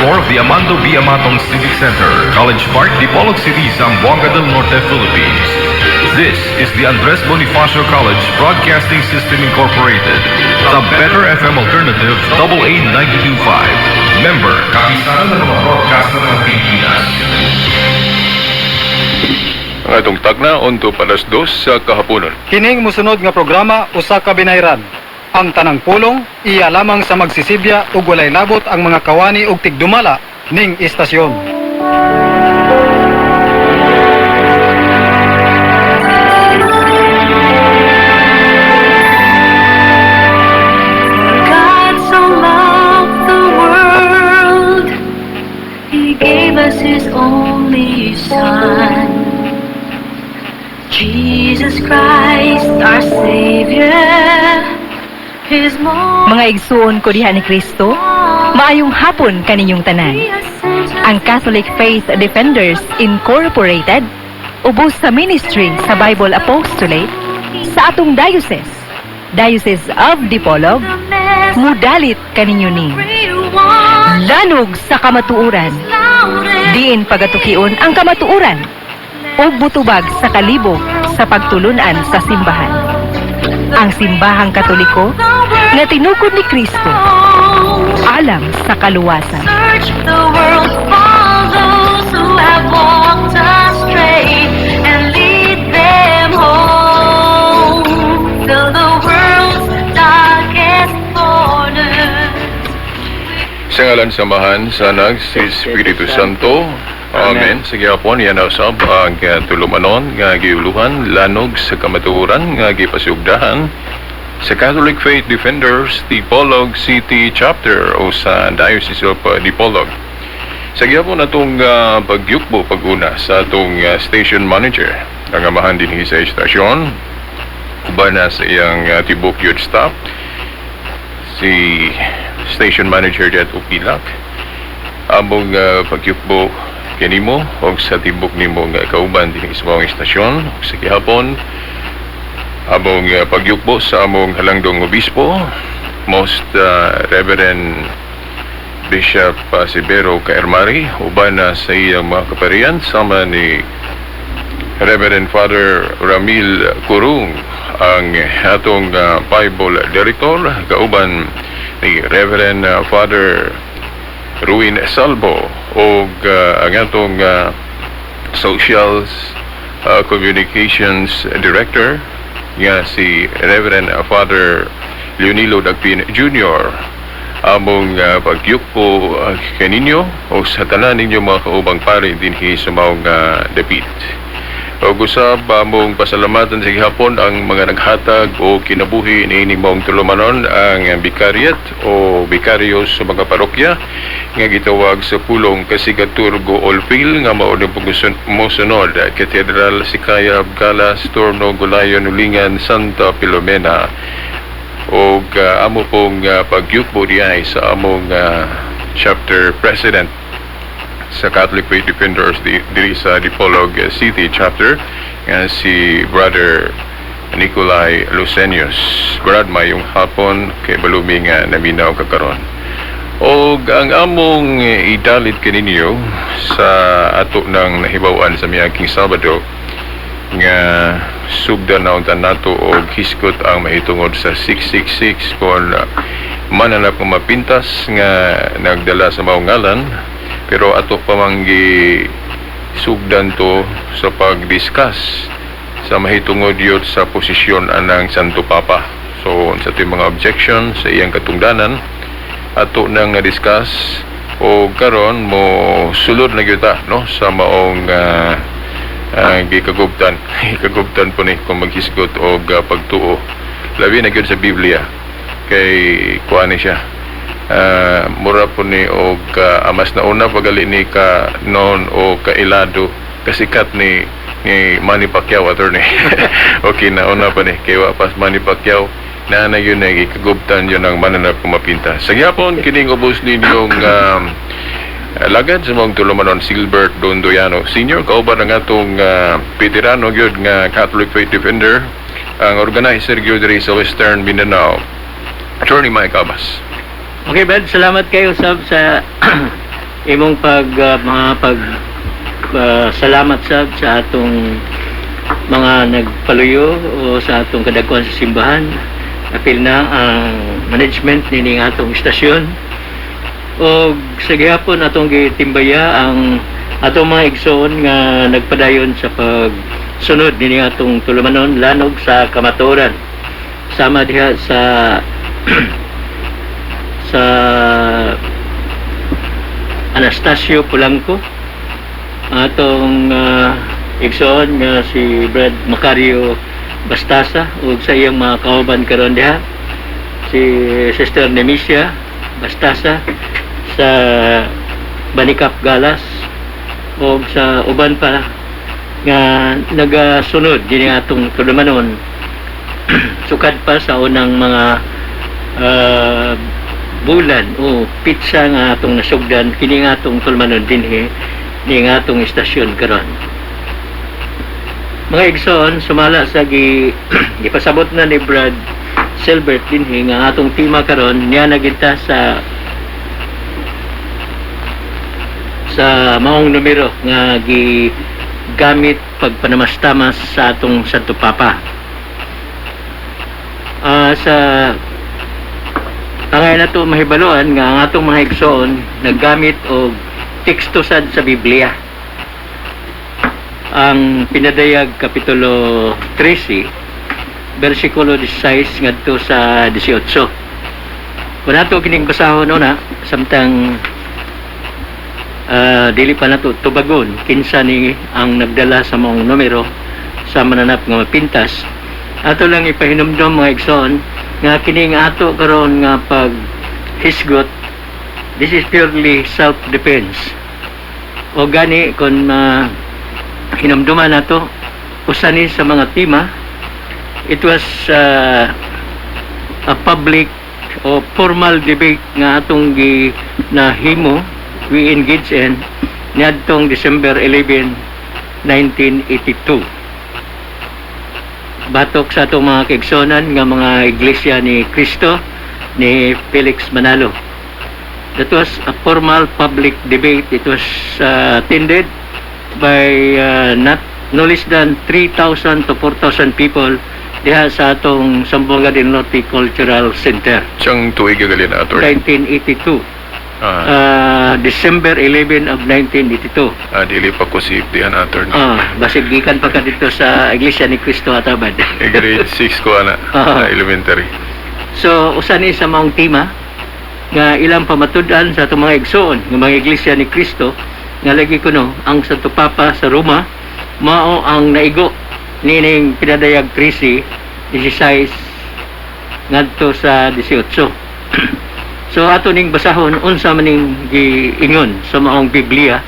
floor of the Amando B. Amatong Civic Center, College Park, Dipolog City, Zamboanga del Norte, Philippines. This is the Andres Bonifacio College Broadcasting System Incorporated, the Better FM Alternative AA 92.5. Member, Kapisanan ng mga Broadcaster ng Pilipinas. Ang atong tagna, 1:52 sa kahaponon. Kining musunod nga programa usa ka binayran. Ang tanang pulong iya lamang sa magsisibya ug walay labot ang mga kawani ug tigdumala ning istasyon. God so loved the world, He gave us His only Son, Jesus Christ, our Savior. His more Mga igsuon ko diha ni Kristo, maayong hapon kaninyong tanan. Ang Catholic Faith Defenders Incorporated, ubos sa ministry sa Bible Apostolate sa atong diocese, Diocese of Dipolog, mudalit kaninyo ni Lanog sa Kamatuoran, diin pagatukion ang kamatuoran ug mutubag sa kalibok sa pagtulunan sa simbahan. Ang simbahang Katoliko nga tinukod ni Kristo alang sa kaluwasan. Search the world for those who have walked astray and lead them home. Fill the world's darkest corners. Sa ngalan sa Amahan, sa Anak, sa Espiritu Santo. Amen. Sa gihapon, yan usab ang tulumanon nga giuluhan, Lanog sa Kamatuoran, nga gipasugdahan sa Catholic Faith Defenders, Dipolog City Chapter o sa Diocese of Dipolog. Sa gihapon atong pagyukbo pag-una sa atong station manager, ang amahan din sa istasyon, uban na sa iyang tibok youth staff, si station manager Jet Upilak. Among pagyukbo kanimo og sa tibok nimo nga kauban dinhi sa maong istasyon. Ug sa gihapon among pagyukbo sa among halangdong obispo, Most Reverend Bishop Severo Caermari, uban na sa iyang mga kaparian sama ni Reverend Father Ramil Kurung, ang atong Bible Director, kauban ni Reverend Father Ruin Salvo ug ang atong Social Communications Director nga si Reverend Father Leonilo Dagpin Jr. Among pagyukpo kaninyo o sa tanan ninyo mga kaubang pari dinhi sa maong dapit. O usab among pasalamatan sa gihapon ang mga naghatag o kinabuhi niining maong tulumanon, ang bikariat o bikaryo sa mga parokya nga gitawag sa pulong Kasigaturgo Olfil nga mao ning mosunod: Cathedral, Sikayab, Galas, Torno, Gulayon, Ulingan, Santa Filomena. Og amo pong pagyukbo diay sa among chapter president sa Catholic Faith Defenders diri sa Dipolog City Chapter nga si Brother Nicolai Lucenius. Brad, mayong hapon, kay balumi nga naminaw ka karon. Og ang among idalit kaninyo sa ato nang nahibaw-an sa miaging Sabado nga sugdan na unta nato og hisgot ang mahitungod sa 666 kon mananap nga mapintas nga nagdala sa maong ngalan, pero ato pa mang sugdan to sa pag-discuss sa mahitungod yun sa posisyon anang Santo Papa. So sa ato mga objection sa iyang katungdanan, ato nang na-discuss o karon mo sulod na gyud ta, no, sa maong gikagubtan. Gikagubtan po ni kung maghisgot og pagtuo, labi na gyud sa Biblia, kay kuan ni siya, mura po ni og amas na una pagali ni ka noon o kailado kasikat ni Manny Pacquiao, attorney. Okay na una pa ni kay wa pas Manny Pacquiao na na yun ay gikagubtan yun ang mananap kumapinta. Sa gihapon kining ubos ninyong lagad sa mga tulumanon, Silbert Dondoyano Senior, kauban ang atong veterano gyud nga Catholic Faith Defender, ang organizer gyud diri sa Western Mindanao, Attorney Mike Abbas. Okay, Brad, salamat kayo sab sa Imong pag mga pag salamat sab sa atong mga nagpaluyo o sa atong kadakuan sa simbahan, apil na ang management nining atong istasyon, o sa gihapon atong gitimbaya ang atong mga igsoon nga nagpadayon sa pagsunod nining atong tulumanon, Lanog sa Kamatuoran, sama diha sa Anastasio Polanco, atong igsoon nga si Brad Macario Bastasa ug sa iyang mga kauban karon diha, si Sister Nemesia Bastasa sa Banikap Galas, ug sa uban pa nga nagasunod dinhi atong tulumanon sukad pa sa unang mga bulan o petsa nga atong nasugdan kini nga atong tulumanon dinhi ni nga atong istasyon karon. Mga igsoon, sumala sa gipasabot na ni Brad Silbert dinhi nga ang atong tema karon niya nagita sa maong numero nga gigamit pagpanamastamas sa atong Santo Papa. Sa angay nato mahibaluan nga ang atong mga igsoon naggamit og teksto sad sa Biblia. Ang Pinadayag Kapitulo 13 bersikulo 16 ngadto sa 18. Kung nato kining basahon una samtang dili pa nato tubagon kinsa ni ang nagdala sa maong numero sa mananap nga mapintas, ato lang ipahinumdom, mga igsoon, nga kining ato karon nga pag hisgot, this is purely self defense. O gani kung hinumduman nato, usa ni sa mga tema, it was a public o formal debate nga atong gi nahimo, we engage in niadtong December 11, 1982, batok sa atong mga kaigsonan nga mga Iglesia ni Cristo ni Felix Manalo. That was a formal public debate. It was attended by not no less than 3,000 to 4,000 people diha sa atong Zamboanga del Norte Cultural Center. Siyang tuig galing na, attorney? 1982. December 11 of 1982. Dili pa ko si dihan, attorney. Basig gikan pa ka dito sa Iglesia ni Cristo Atabad. Eh, grade 6 ko ana, elementary. So, usa ni sa maong tema nga ilang pamatud-an sa atong mga igsoon nga mga Iglesia ni Cristo nga lagi kuno ang Santo Papa sa Roma mao ang naigo nining Pinadayag 13, 16 ngadto sa 18. So ato ning basahon unsa man ning giingon sa maong Biblia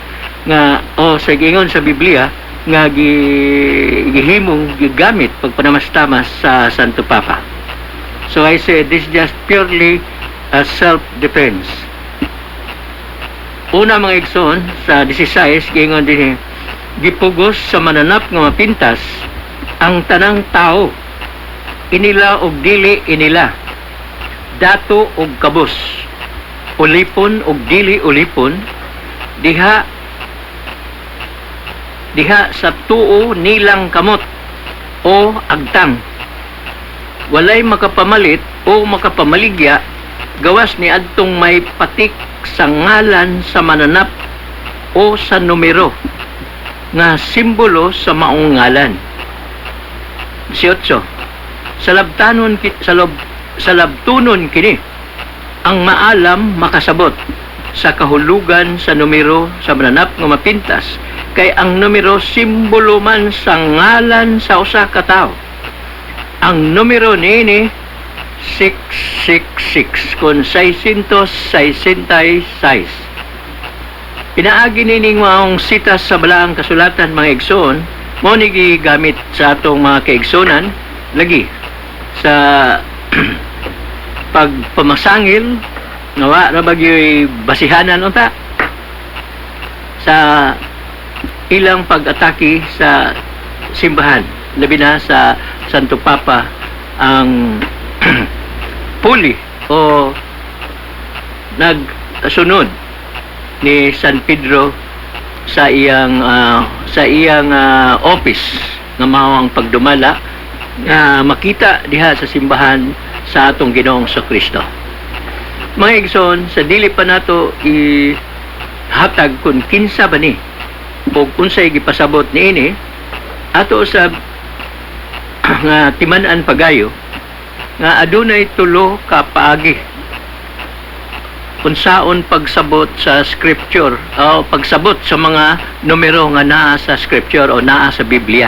nga o sa giingon sa Biblia nga gihimong gigamit pagpanamastamas sa Santo Papa. So I say this is just purely a self-defense. Una, mga igsoon, sa 16, giingon din, gipugos sa mananap nga mapintas ang tanang tao, inila og dili inila, dato og kabus, ulipon og dili ulipon, diha diha sa tuo nilang kamot o agtang. Walay makapamalit o makapamaligya gawas ni adtong may patik sa ngalan sa mananap o sa numero nga simbolo sa maong ngalan. 18. Salabtanon salabtunon kini: ang maalam makasabot sa kahulugan sa numero sa mananap nga mapintas, kay ang numero simbolo man sa ngalan sa usa ka tawo. Ang numero niini 666, kung 666. Pinaagi nining maong sitas sa balaang kasulatan, mga igsoon, mao ni gigamit sa atong mga kaigsunan lagi sa pagpamasangil nga wa ra bagyoy basihanan unta sa ilang pag-atake sa simbahan, labi na sa Santo Papa, ang puli o nagsunod ni San Pedro sa iyang office nga mao ang pagdumala nga makita diha sa simbahan sa atong Ginoong Kristo. Mga igsoon, sa dili pa nato ihatag kung kinsa ba ni ug unsay gipasabot niini, ato usab nga timan-an pagayo nga adunay tulo ka paagi unsaon pagsabot sa scripture o pagsabot sa mga numero nga naa sa scripture o naa sa Biblia.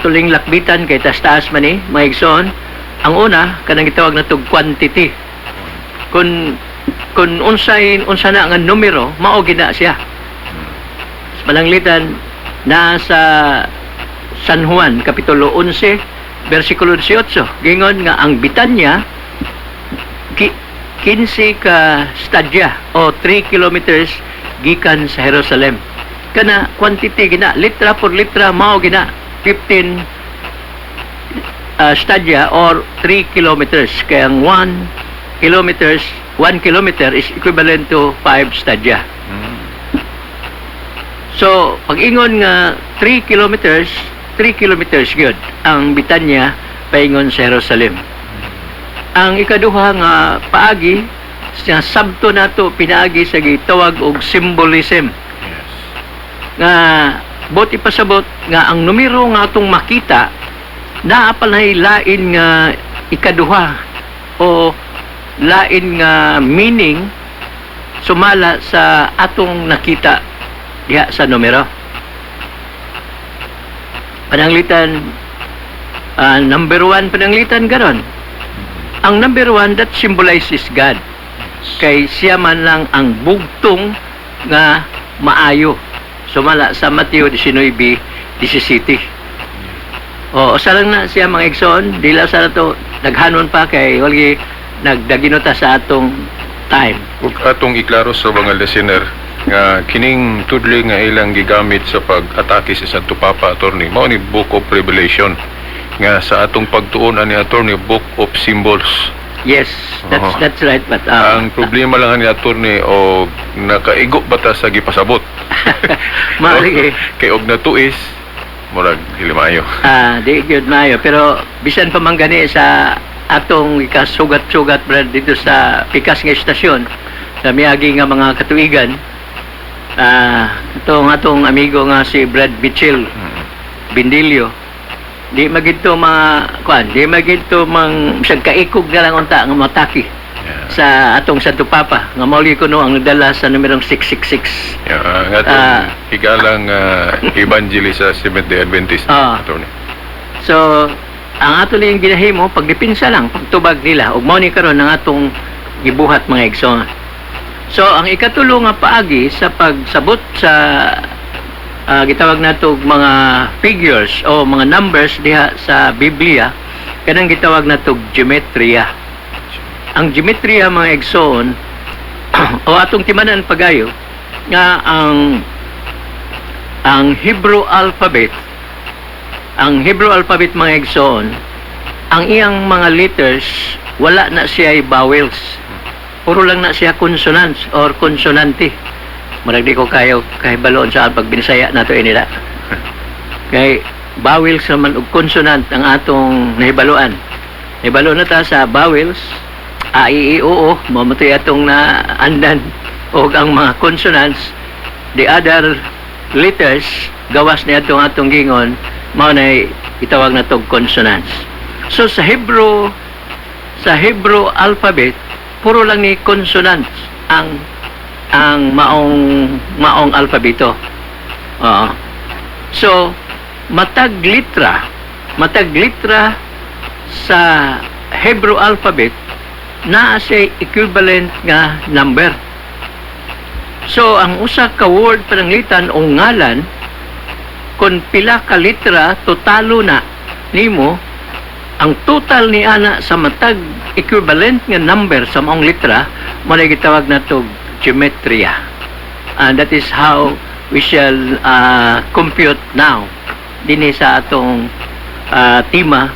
Tuling lakbitan kay taas-taas man ni, mga igsoon. Ang una, kanang gitawag natog quantity. Kung unsay unsa na nga numero, mao gina siya. Pananglitan na sa San Juan kapitulo 11 bersikulo 18, gingon nga ang Bitanya 15 ka stadya o 3 kilometers gikan sa Jerusalem. Kana quantity gina, litra por litra, mao gina 15 stadya or 3 kilometers, kaya ang 1 kilometers, 1 kilometer is equivalent to 5 stadya. So, pag ingon nga 3 kilometers, 3 kilometers gyud ang Bitanya paingon sa Jerusalem. Ang ikaduha nga paagi sa sabto nato pinaagi sa gitawag og symbolism nga bot ipasabot nga ang numero nga atong makita naa palay lain nga ikaduha o lain nga meaning sumala sa atong nakita diha sa numero. Pananglitan, number 1, pananglitan garon. Ang number 1, that symbolizes God. Kay siya man lang ang bugtong nga maayo. Sumala sa Mateo 19:17. O, usa lang na siya, mga igsoon, dila sa to daghanon pa kay walgi nagdagino ta sa atong time. Ug atong iklaro sa mga listener nga kining tudli nga ilang gigamit sa pag-atake sa Santo Papa, attorney, mao ni Book of Revelation nga sa atong pagtuon ani, attorney, Book of Symbols. Yes, that's that's right, but Ang problema lang ani, attorney, o nakaigo ba ta sa gipasabot? Mali. Kay og natuis, murag dili maayo. Ah, di gyud maayo, pero bisan pa man gani sa atong ikasugat-sugat, brad, dito sa pikas nga estasyon sa miagi nga mga katuigan, itong atong amigo nga si Brad Mitchell Bindilio, di magidto mga kuan, di magidto mang bisag kaikog na lang unta nga mataki sa atong Santo Papa nga mao kuno ang nagdala sa numerong 666. Yeah, ang atong higalang evangelist sa Seventh-day Adventist, attorney. So, ang ato lang ginahimo, pagdepensa lang, pagtubag nila, ug mao ni karon ang atong gibuhat, mga igsoon. So, ang ikatulo nga paagi sa pagsabot sa gitawag nato og mga figures o mga numbers diha sa Biblia, kanang gitawag nato og geometria. Ang geometria, mga igsoon, o atong timanan pagayo nga ang Hebrew alphabet, mga igsoon, ang iyang mga letters wala na siya vowels. Puro lang na siya consonants or konsonante. Murag di ko kayo kahibaloon sa pagbinisaya nato ini nila. Kay vowels naman ug consonant ang atong nahibaluan. Nahibalo na ta sa vowels, A, I, E, O, O, mao to'y atong naandan, og ang mga consonants, the other letters gawas ni atong atong gingon, mao na itawag na tog consonants. So sa Hebrew alphabet, puro lang ni consonants ang maong maong alpabeto. Oo. So matag litra sa Hebrew alphabet naa siya equivalent nga number. So ang usa ka word, pananglitan, o ngalan, kung pila ka litra totalo na nimo, ang total ni ana sa matag equivalent nga number sa maong litra, mao na gitawag nato geometria. And that is how we shall compute now dinhi sa atong tema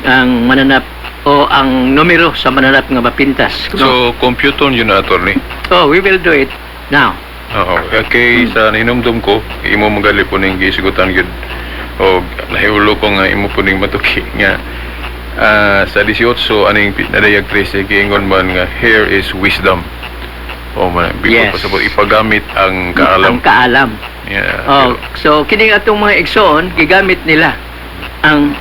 ang mananap. O ang numero sa mananap nga mapintas. So, computer yun na, attorney. Oh, we will do it now. Oo. Okay, sa hinumdum ko, imo magali po ning gisgutan gyud o nahiulo ko nga imo po ning matuki nga sa 18 aning Pinadayag 13, giingon man nga "Here is wisdom." O man, before pasabot ipagamit ang kaalam. Ang kaalam. Oh, so kini atong mga igsoon gigamit nila ang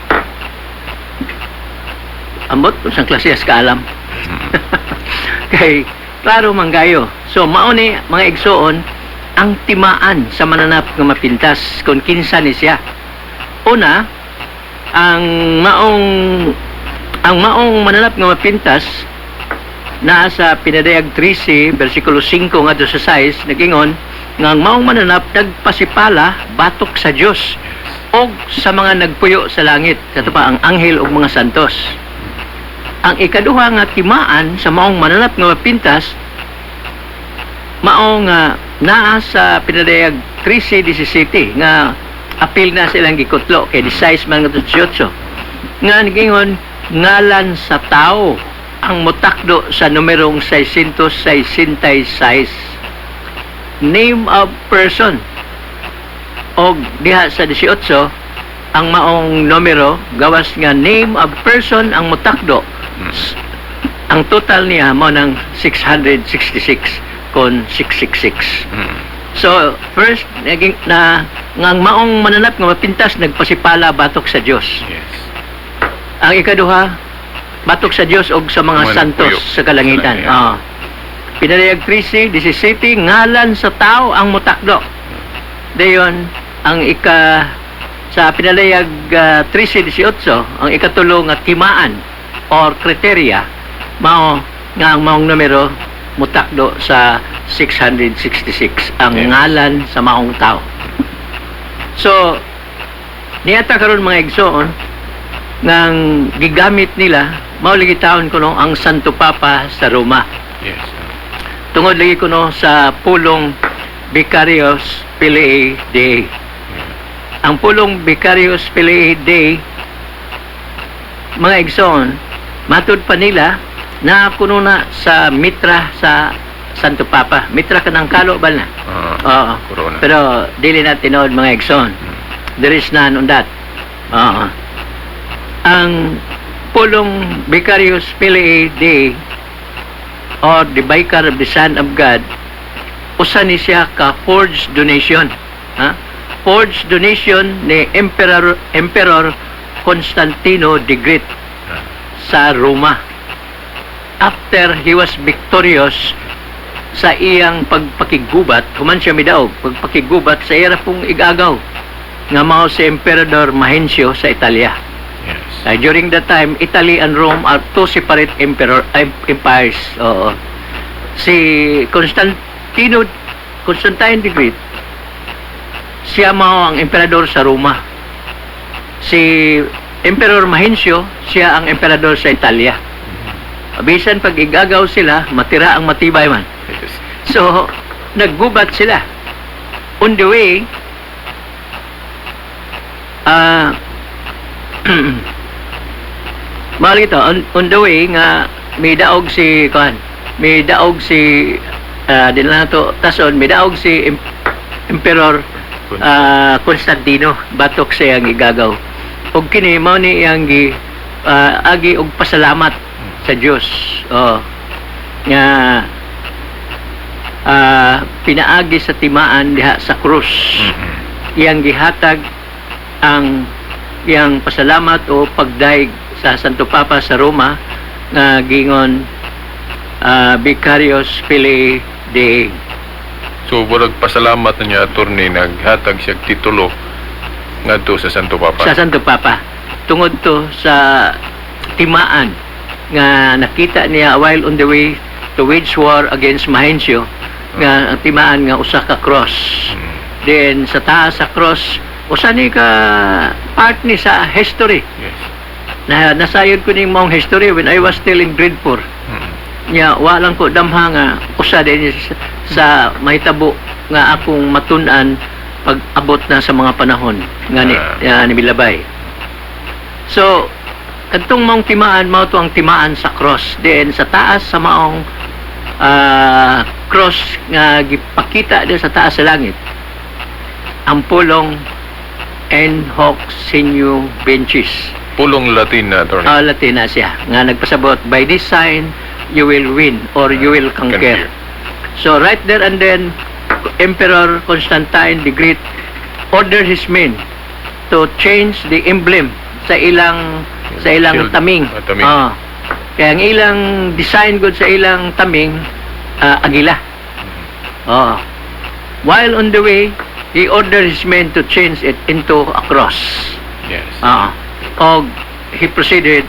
ambot unsang klase sa kaalam. Kay klaro man kayo. So mao ni, mga igsoon, ang timaan sa mananap nga mapintas kung kinsa ni siya. Una, ang maong mananap nga mapintas naa sa Pinadayag 13 versikulo 5 ngadto sa 6, nagingon nga ang maong mananap nagpasipala batok sa Dios og sa mga nagpuyo sa langit, sa pa ang anghel ug mga santos. Ang ikaduha nga timaan sa maong mananap nga mapintas mao nga naa sa Pinadayag 13:17 nga apil na silang gikutlo kay 16 man ngadto 18, nga nagingon ngalan sa tao ang mutakdo sa numerong 666, name of person. Og diha sa 18, ang maong numero, gawas nga name of person ang mutakdo, ang total niya mao ng 666 kon 666. So, first, naging na nga ang maong mananap nga mapintas nagpasipala batok sa Dios. Ang ikaduha, batok sa Dios og sa mga Mga santos nagpuyo sa kalangitan. sa langit. Ah. Pinadayag 13, 17, ngalan sa tao ang mutakdo. Dayon, ang ika sa Pinadayag 13:18, ang ikatulo nga timaan or criteria mao nga ang maong numero mutakdo sa 666, ang ngalan sa maong tao. So, niata karon, mga igsoon, nang gigamit nila mao lagi taon kuno ang Santo Papa sa Roma. Tungod lagi kuno sa pulong Vicarius Filii Dei. Ang pulong Vicarius Filii Dei, mga igsoon, matud pa nila na kuno na sa mitra sa Santo Papa. Mitra kanang kalo ba na? Ah, Oo. Corona. Pero dili na tinuod, mga igsoon. There is none on that. Oo. Ang pulong Vicarius Filii Dei or the Vicar of the Son of God, usa ni siya ka forged donation. Ha? Forged donation ni Emperor Constantino the Great sa Roma. After he was victorious sa iyang pagpakigubat, human siya midaog, pagpakigubat sa iya pong igagaw nga mao si Emperador Mahencio sa Italia. During that time, Italy and Rome are two separate empires. Oo. Si Constantine the Great, siya mao ang emperador sa Roma. Si Emperor Mahencio, siya ang emperador sa Italia. Bisan pag igagaw sila, matira ang matibay man. So, naggubat sila. On the way, mahal ito, on the way nga may daog si kuan, may daog si di na to tason, may daog si Emperor Constantino batok sa iyang igagaw. Og kini mao ni iyang gi agi og pasalamat sa Dios. Oh. Nga pinaagi sa timaan diha sa krus. Iyang gihatag ang iyang pasalamat o pagdayeg sa Santo Papa sa Roma nga gingon Vicarius Filii Dei. So, murag pasalamat na niya, attorney, naghatag siya titulo ngadto sa Santo Papa. Sa Santo Papa tungod to sa timaan nga nakita niya while on the way to wage war against Mahencio, nga ang timaan nga usa ka cross. Then sa taas sa cross, usa ni ka part ni sa history na nasayod ko ning maong history when I was still in grade 4. Nya wa lang ko damha nga usa din sa mahitabo nga akong matun-an pag abot na sa mga panahon nga ni, nga ni milabay. So Kadtong maong timaan, mao to ang timaan sa cross. Then sa taas sa maong cross nga gipakita din sa taas sa langit, ang pulong "In hoc signo vinces." Pulong Latin na, attorney. Ah, Latin na siya. Nga nagpasabot, by this sign, you will win or you will conquer. Conquer. So right there and then, Emperor Constantine the Great ordered his men to change the emblem sa ilang Shield. Taming. Ah, taming. Ah. Kaya ang ilang design gud sa ilang taming, agila. Oh. While on the way, he ordered his men to change it into a cross. Ah. Og he proceeded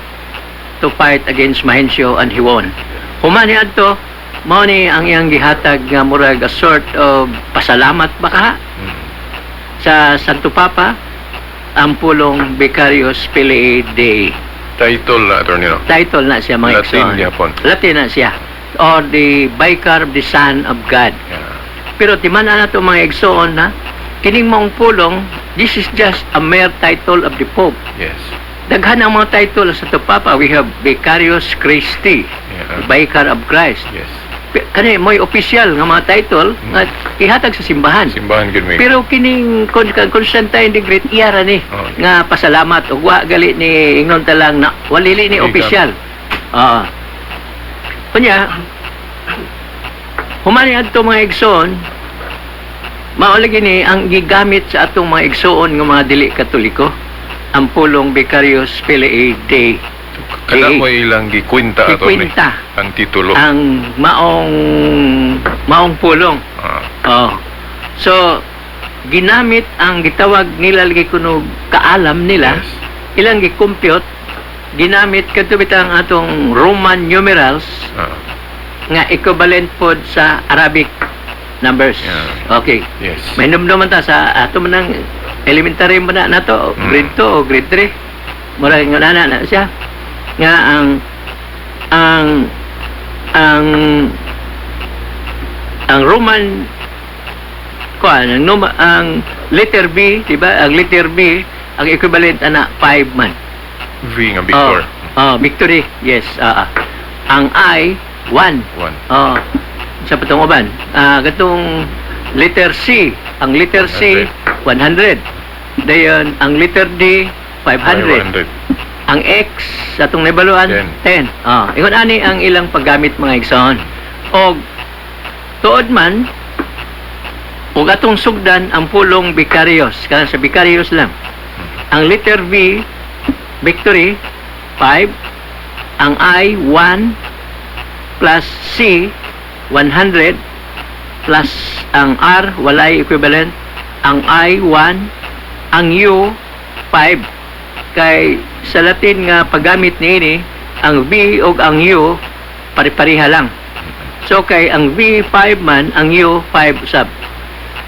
to fight against Mahencio and he won. Human ni adto, mao ni ang iyang gihatag nga murag a sort of pasalamat baka sa Santo Papa, ang pulong "Vicarius Filii Dei." Title na, attorney, no? Title na siya, mga Latin igsoon. gyapon. Latin na siya. Or the Vicar of the Son of God. Pero timan-a nato, mga igsoon, na kining maong pulong, this is just a mere title of the Pope. Daghan ang mga title sa Santo Papa. We have Vicarius Christi, Vicar of Christ. Kani mo'y official nga mga title nga ihatag sa simbahan. Simbahan gud may. Pero kining Constantine the Great, iyara ni nga pasalamat ug wa gali ni ingnon ta lang na walili ni Gigamit. Official. Oo. Kunya human ni adto, mga igsoon, mao lagi ni ang gigamit sa atong mga igsoon nga mga dili Katoliko, ang pulong "Vicarius Filii Dei." Kada Dei. mo ilang gikwenta, attorney. Gikwenta ang titulo. Ang maong pulong. Oh. So ginamit ang gitawag nila lagi kuno kaalam nila, ilang gi-compute, ginamit kadto bitang atong Roman numerals nga equivalent pod sa Arabic numbers. Okay. May man ta sa ato man ang elementary mo na nato, grade 2 o grade 3. Mura nga na na siya. Nga ang Roman kuan ang letter B, di ba? Ang letter B, ang equivalent ana 5 man. V nga Victor. Oh, victory. Yes, ah. Ang I 1. 1. Oh. Sa patong uban. Katong letter C, ang letter C 100. Dayon ang letter D 500. 500. Ang X sa atong nabaluan 10. Oh, ingon ani ang ilang paggamit, mga igsoon. Og tuod man ug atong sugdan ang pulong "Vicarious", kana sa Vicarious lang. Ang letter V, victory, 5. Ang I 1 plus C 100 plus ang R walay equivalent, ang I 1, ang U 5, kay sa Latin nga paggamit niini, ang V ug ang U pare-pareha lang. So kay ang V 5 man, ang U 5 sab.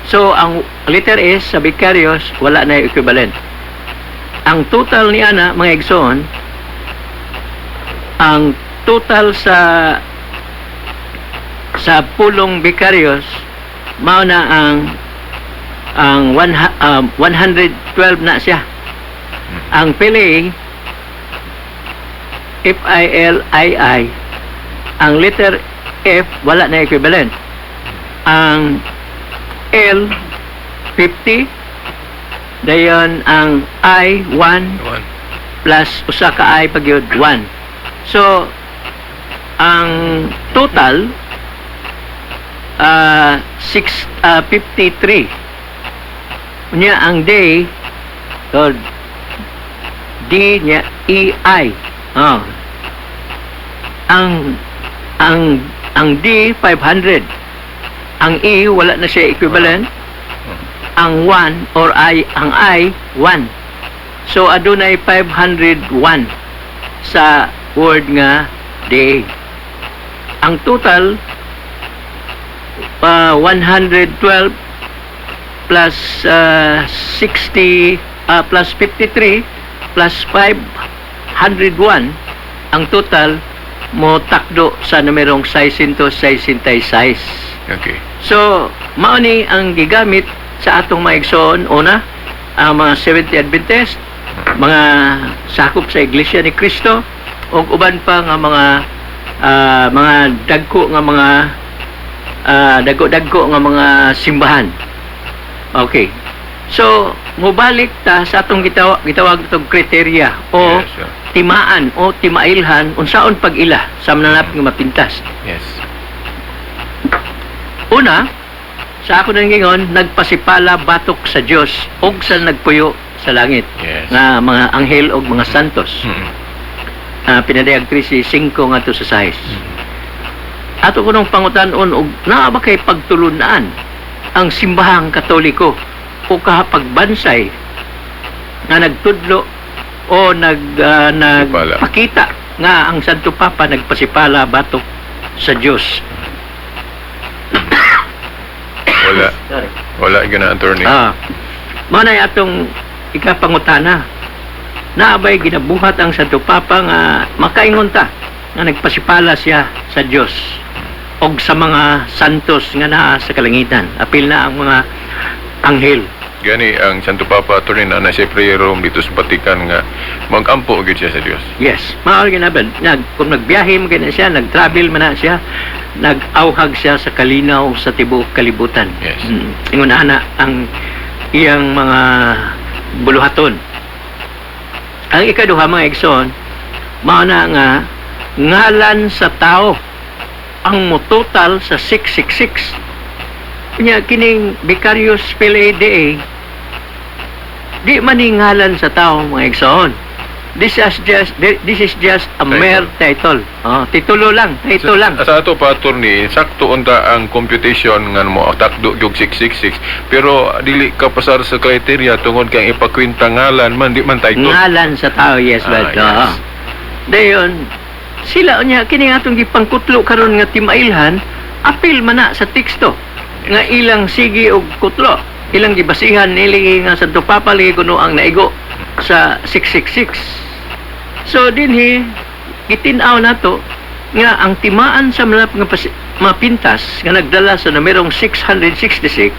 So ang letter S sa Vicarious, wala na equivalent. Ang total ni ana, mga igsoon, ang total sa pulong "Vicarious" mao na ang 112 na siya. Ang Filii, F I L I I, ang letter F wala na equivalent. Ang L 50, dayon ang I 1 1. Plus usa ka I pagyud 1. So ang total 6 53. Unya ang D or D niya E I. Oh. Ang D 500. Ang E wala na siya equivalent. Ang 1 or I, ang I 1. So adunay 501 sa word nga D. Ang total 112 plus 60 plus 53 plus 501, ang total mo takdo sa numerong 666. So, mao ni ang gigamit sa atong mga igsoon una, ang mga 70 Adventist, Mga sakop sa Iglesia ni Cristo ug uban pa nga mga mga dagko nga mga dagko-dagko nga mga simbahan. Okay. So, mubalik ta sa atong gitawag itong criteria o timaan o timailhan unsaon pag-ila sa mananap nga mapintas. Una, sa ako nang gingon, nagpasipala batok sa Dios ug sa nagpuyo sa langit nga mga anghel ug mga santos. Pinadayag 13:5 ngadto sa 6. Ato kunong pangutan-on og naa ba kay pagtulunan ang Simbahang Katoliko o kahapagbansay nga nagtudlo o Pasipala. Nagpakita nga ang Santo Papa nagpasipala batok sa Dios? Wala. Sorry. Wala gyud na, attorney. Mao na atong ikapangutana. Naa bay ginabuhat ang Santo Papa nga makaingon ta nga nagpasipala siya sa Dios og sa mga santos nga naa sa kalangitan? Apil na ang mga anghel. Gani ang Santo Papa, attorney, na nasa prayer room dito sa Vatican nga magampo gyud siya sa Dios. Yes, mao ginaban. Kung nagbiyahe man gina siya, nag-travel man na siya, nag-awhag siya sa kalinaw sa tibuok kalibutan. Ingon ana ang iyang mga buluhaton. Ang ikaduha, mga igsoon, mao na nga ngalan sa tao ang mototal sa 666. Nya kining Vicarius Filii Dei, di man ni ngalan sa tao, mga igsoon. This is just a Title. Mere title. Oh, titulo lang, title lang. Sa ato pa, attorney, sakto unta ang computation nga mo takdo gyud 666, pero dili ka pasar sa criteria tungod kay ang ipakwenta ngalan man, di man title. Ngalan sa tao, yes, but oo. Dayon, sila unya kini nga atong gipangkutlo karon nga timailhan, apil man na sa teksto nga ilang sige og kutlo. Ilang gibasihan nili nga Santo Papa lagi kuno ang naigo sa 666. So dinhi gitin-aw nato nga ang timaan sa mga mapintas nga nagdala sa numerong 666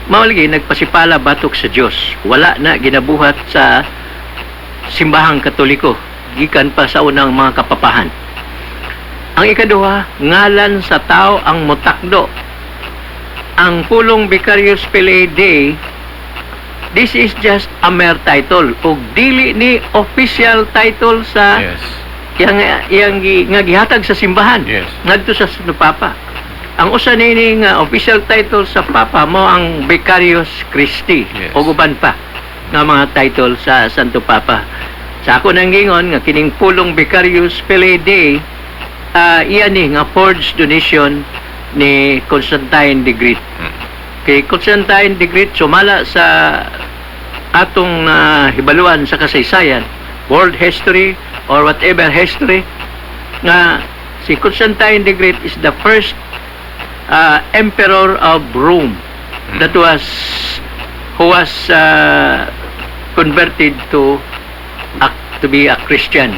mao lagi nagpasipala batok sa Dios. Wala na ginabuhat sa Simbahang Katoliko gikan pa sa unang mga kapapahan. Ang ikaduha, ngalan sa tao ang mutakdo. Ang pulong Vicarius Filii Dei, this is just a mere title ug dili ni official title sa yang nga gihatag sa simbahan ngadto sa Santo Papa. Ang usa niini nga official title sa Papa mo ang Vicarius Christi ug uban pa nga mga title sa Santo Papa. Sa ako nang gingon nga kining pulong Vicarius Filii Dei, iya ni nga forged donation ni Constantine the Great. Kay Constantine the Great, sumala sa atong hibaluan sa kasaysayan, world history or whatever history, nga si Constantine the Great is the first emperor of Rome that was who was converted to be a Christian.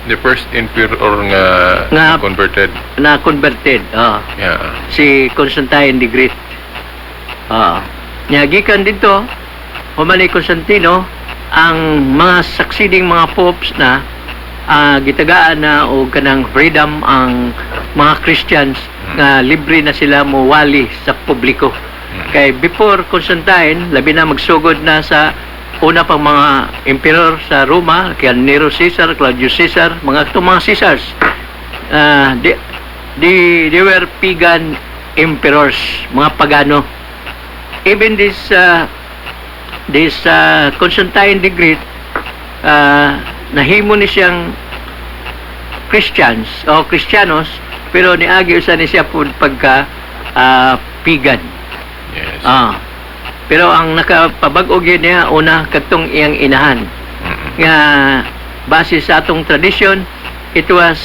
The first emperor nga, converted. Na converted si Constantine the Great. Nya gikan dito human ni Constantino, ang mga succeeding mga popes na gitagaan na og kanang freedom ang mga Christians nga libre na sila mowali sa publiko. Kay before Constantine, labi na magsugod na sa una pang mga emperor sa Roma, kay Nero Caesar, Claudius Caesar, mga itong mga Caesars. They were pagan emperors, mga pagano. Even this Constantine the Great, nahimo ni siyang Christians o Kristiyanos, pero niagi usa ni siya pud pagka pagan. Pero ang nakapabag-o gyud niya una kadtong iyang inahan nga base sa atong tradisyon, it was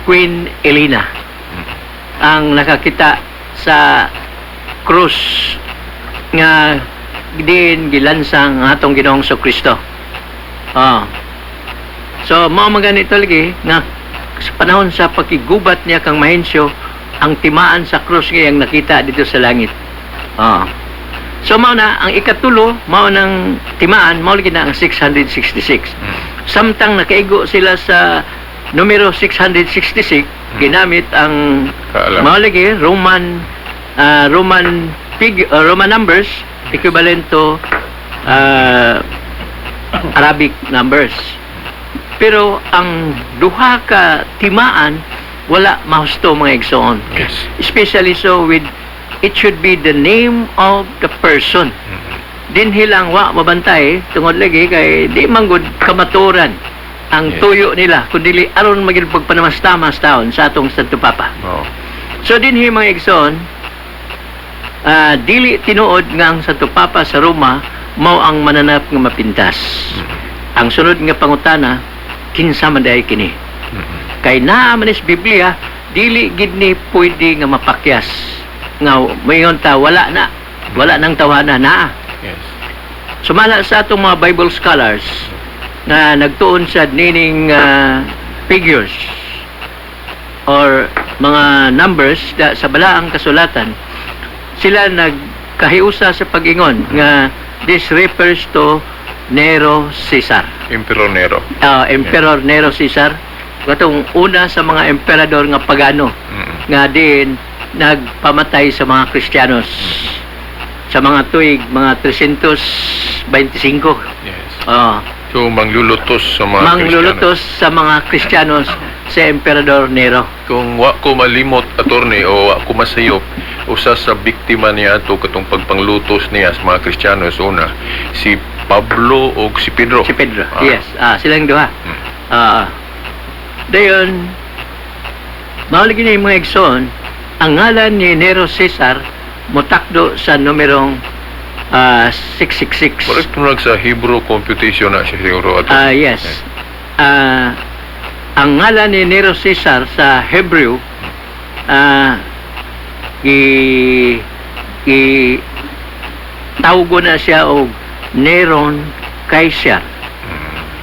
Queen Elena ang nakakita sa krus nga din gilansang ang atong Ginoong Kristo. So mao man ganito lagi nga sa panahon sa pakigubat niya kang Mahensyo, ang timaan sa krus nga iyang nakita dito sa langit. So mao na ang ikatulo, mao nang timaan, mao lagi na ang 666. Samtang nakaigo sila sa numero 666, ginamit ang Kaalam. Mao lagi Roman numbers equivalent to Arabic numbers. Pero ang duha ka timaan wala mahusto, mga igsoon. Especially so with it should be the name of the person. Dinhi lang wa mabantay tungod lagi kay di man gud kamaturan ang tuyo nila kundi aron maging pagpanamastamas taon sa atong Santo Papa. So dinhi, mga igsoon, dili tinuod nga ang Santo Papa sa Roma mao ang mananap nga mapintas. Ang sunod nga pangutana, kinsa man diay kini? Kay naa man is Biblia, dili gid ni pwede nga mapakyas. Nga moingon ta wala na. Wala nang tawana naa. Sumala sa atong mga Bible scholars nga nagtuon sa nining figures or mga numbers da, sa balaang kasulatan, sila nagkahiusa sa pag-ingon nga this refers to Nero Caesar. Emperor Nero. Emperor Nero Caesar, katong una sa mga emperador nga pagano nga din nagpamatay sa mga Kristiyanos sa mga tuig mga 325. Oh, So manglulutos sa mga manglulutos sa mga Kristiyanos sa Emperador Nero. Kung wa ko malimot, attorney, o wa ko masayop, usa sa biktima niya ato katong pagpanglutos niya sa mga Kristiyano sa una, si Pablo o si Pedro. Si Pedro. Ah. Yes, silang duha. Dayon mao lagi ni, mga igsoon, ang ngalan ni Nero Caesar motakdo sa numerong 666. Correct mo sa Hebrew computation na siya siguro, attorney. Ah, yes. Ang ngalan ni Nero Caesar sa Hebrew i i tawgo na siya og Neron Caesar.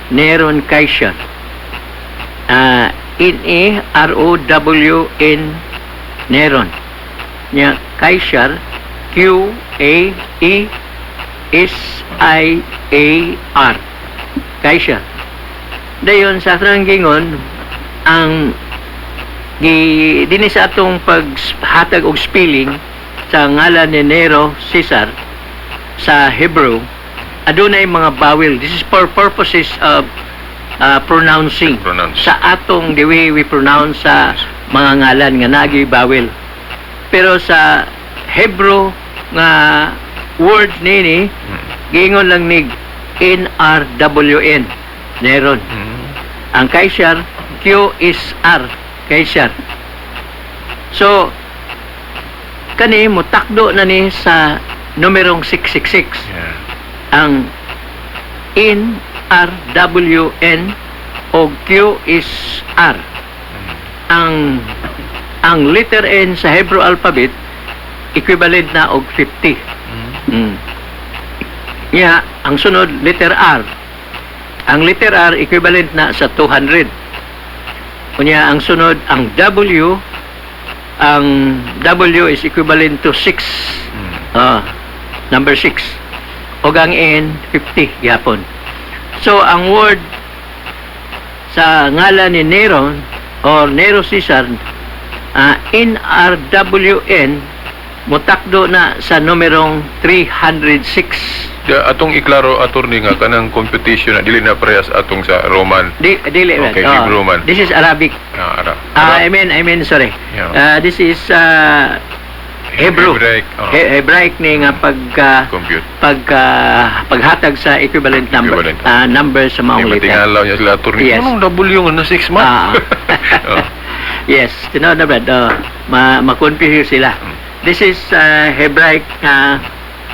Neron Caesar. N E R O W N, Neron. Nya Caesar, Q A E S I A R. Caesar. Dayon sa atong gingon ang gi dinhi sa atong paghatag og spelling sa ngalan ni Nero Caesar sa Hebrew, adunay mga vowel. This is for purposes of pronouncing. Pronounce. Sa atong the way we pronounce sa mga ngalan nga nagi vowel, pero sa Hebrew nga word nini, giingon lang nig NRWN, Neron. Ang Caesar, Q is R, Caesar. So kani mutakdo na ni sa numerong 666. Ang N R W N o Q is R. Ang letter N sa Hebrew alphabet equivalent na og 50. Nga, ang sunod, letter R. Ang letter R equivalent na sa 200. Unya, ang sunod, ang W, ang W is equivalent to 6. Number 6. Og ang N, 50 gyapon. So, ang word sa ngalan ni Neron or Nero Caesar, NRWN, mutakdo na sa numerong 306. Da, atong iklaro, attorney, nga kanang computation na dili na parehas atong sa Roman. Di, dili man. Okay, Oh, Hebrew man. This is Arabic. Ah, ara. I mean, sorry. This is Hebrew. Hebraic, oh. Hebraic ni nga Compute. Paghatag sa equivalent number Equivalent. Number sa mga Di letter. matingalaw niya sila, attorney. Yes. Anong W nga na 6 man? Ah. Oh. Yes, tinuod na, Brad. Oh, ma-confuse sila. This is Hebraic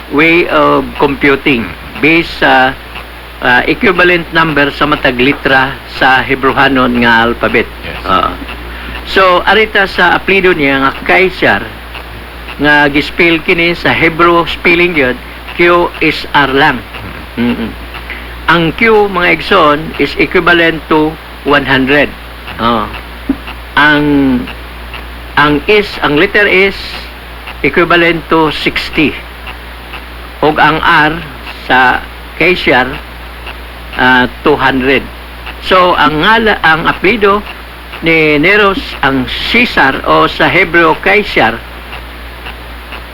way of computing based sa equivalent number sa matag litra sa Hebrehanon nga alphabet. Ah. So arita sa apelyido niya nga Caesar nga gispell kini sa Hebrew spelling yun, Q is R lang. Ang Q, mga igsoon, is equivalent to 100. Oh. Ang is, ang letter is equivalent to 60. Ug ang R sa Caesar 200. So ang ngala, ang apelyido ni Nero, ang Caesar o sa Hebreo Caesar,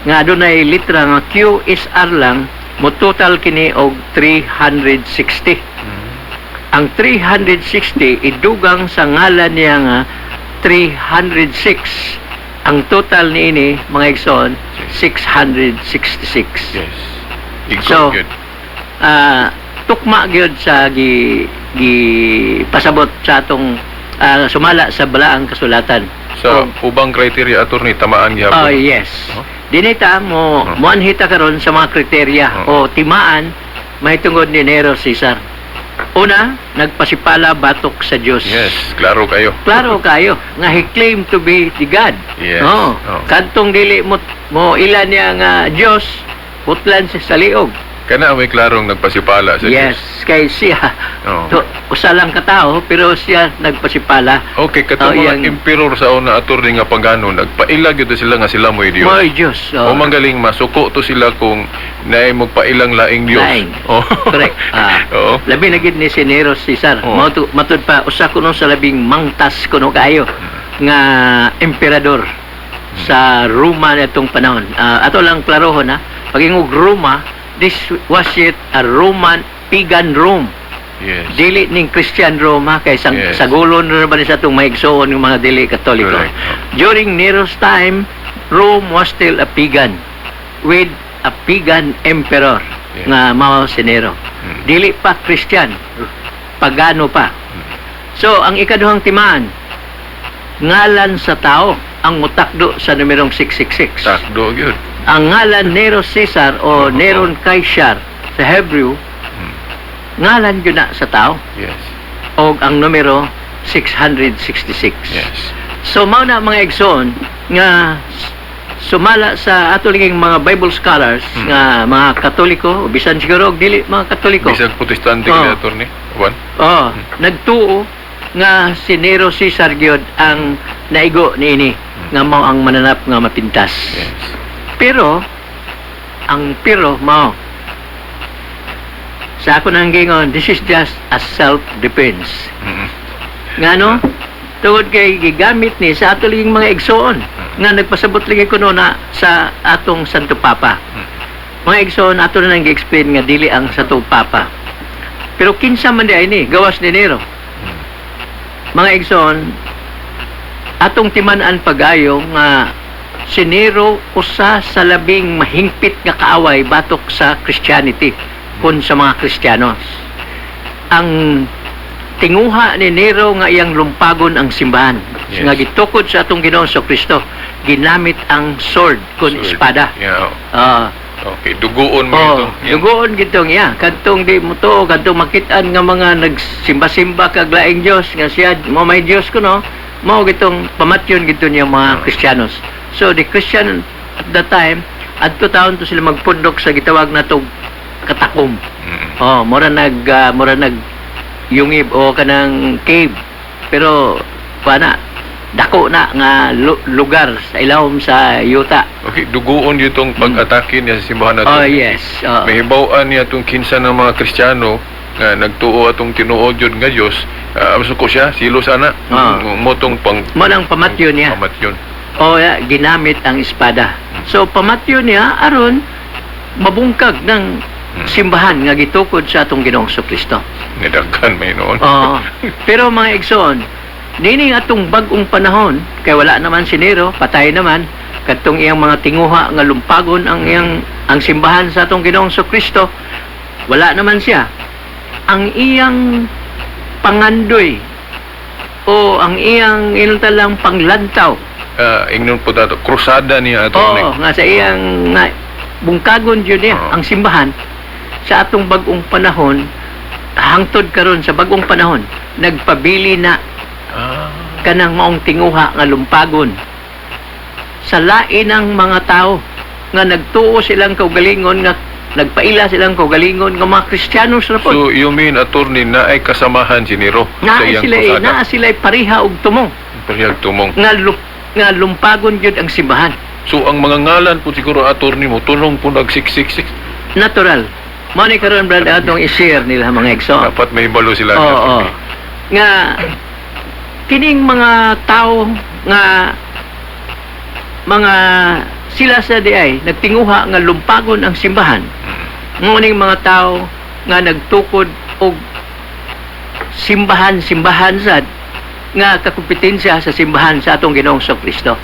nga adunay litra nga Q S R lang, mo total kini og 360. Ang 360 idugang sa ngalan niya nga 306. Ang total niini, mga igsoon, 666. Igo So, gyud. Tukma gyud sa gi gi pasabot sa atong sumala sa balaang kasulatan. Sa ubang criteria, attorney, tamaan gihapon. Oh, yes. Oh. Dinita mo moanhi ta karon sa mga kriterya o timaan mahitungod ni Nero Caesar. Una, nagpasipala batok sa Dios. Yes, klaro kayo. Klaro kayo nga he claimed to be the God. Oh. Kadtong dili mo mo ila niya nga Dios, putlan siya sa liog. Kana may klarong nagpasipala sa Yes, kay siya Diyos. to, usa lang katao pero siya nagpasipala. Okay, katong Oh, mga emperor sa una, attorney, nga pagano, nagpaila gyud sila nga sila mo'y Dios. Mo'y Dios. O manggaling masuko to sila kung naay magpailang laing Dios. Laing. Oh. Correct. Oo. Labi na gid ni si Nero Caesar. Oo. Mao matud pa usa kuno sa labing mangtas kuno kaayo nga emperador sa Roma natong panahon. Ato lang klarohon ha. Pag-ingog Roma, this was it a Roman pagan Rome. Dili ning Christian Rome ha, kay sang, sagulon na ba ni sa atong maigsoon ng mga dili Katoliko. Correct. During Nero's time, Rome was still a pagan with a pagan emperor nga mao si Nero. Dili pa Christian, pagano pa. So, ang ikaduhang timaan, ngalan sa tao ang mutakdo sa numerong 666. Takdo gyud. Ang ngalan Nero Caesar o Neron Caesar sa Hebrew, ngalan yun na sa tao o ang numero 666. So mao na, mga igsoon, nga sumala sa ato linging mga Bible scholars nga mga Katoliko, bisan siguro og dili mga Katoliko. Bisag Protestante Oo. kini, attorney. Juan. Oh, nagtuo nga si Nero Caesar gyud ang naigo niini nga mao ang mananap nga mapintas. Pero ang pero mao sa ako nang gingon, this is just a self-defense. Ngano? Tungod kay gigamit ni sa ato laging mga igsoon nga nagpasabot lagi kuno na sa atong Santo Papa. Mga igsoon, ato na nang gi-explain nga dili ang Santo Papa. Pero kinsa man di ay ni gawas ni Nero. Mga igsoon, atong timan-an pagayo nga si Nero usa sa labing mahingpit nga kaaway batok sa Christianity kun sa mga Kristiyanos. Ang tinguha ni Nero nga iyang lumpagon ang simbahan nga gitukod sa atong Ginoong Kristo, ginamit ang sword kun Sword. espada. Okay, duguon mo Oh, ito. dugoon gitong iya. Kadtong di mo to, kadtong makitaan nga mga nagsimba-simba kag laing Dios nga siya mo may Dios kuno, mao gitong pamatyon gito niya mga Kristiyanos. So the Christian at that time, adto taon to sila magpundok sa gitawag na to katakum. Oh, mura nag yungib o kanang cave. Pero pana dako na nga lugar sa ilawom sa yuta. Okay, duguon itong pag-atake niya sa simbahan nato. Oh, yes. Oh. Mahibaw-an niya itong kinsa ng mga Kristiyano nga nagtuo atong tinuod yun nga Diyos, suko siya, silo sana. Motong pang Mo nang pamatyon niya. Pamatyon. O ya, ginamit ang espada. So pamatyon niya aron mabungkag ng simbahan nga gitukod sa atong Ginoong Kristo. Nidaghan may noon. Oo. Pero mga igsoon, nining atong bag-ong panahon, kay wala naman si Nero, patay naman, kadtong iyang mga tinguha nga lumpagon ang iyang ang simbahan sa atong Ginoong Kristo, wala naman siya. Ang iyang pangandoy o ang iyang ilang panglantaw. Ingnon po tato, krusada niya ato. Oo, nga sa iyang nga, bungkagon yun niya, ang simbahan sa atong bag-ong panahon, hangtod karon sa bag-ong panahon, nagpabili na kanang maong tinguha nga lumpagon sa lain ng mga tao nga nagtuo silang kaugalingon nga nagpaila silang kaugalingon nga mga Kristiyanos ra pod. So you mean, attorney, na ay kasamahan si Nero Naa sa iyang sila eh, krusada? naa sila pareha og tumong Parehag tumong. nga lumpagon gyud ang simbahan. So ang mga ngalan po siguro, attorney, mo tunong po nag 666. Natural. Mao ni karon, Brad, atong i-share nila, mga igsoon. Dapat may balo sila. Oo. Nga kining mga tao nga mga sila sa diay nagtinguha nga lumpagon ang simbahan. Nguning mga tao nga nagtukod og simbahan simbahan sad nga kakompetensya sa simbahan sa atong Ginoong Kristo.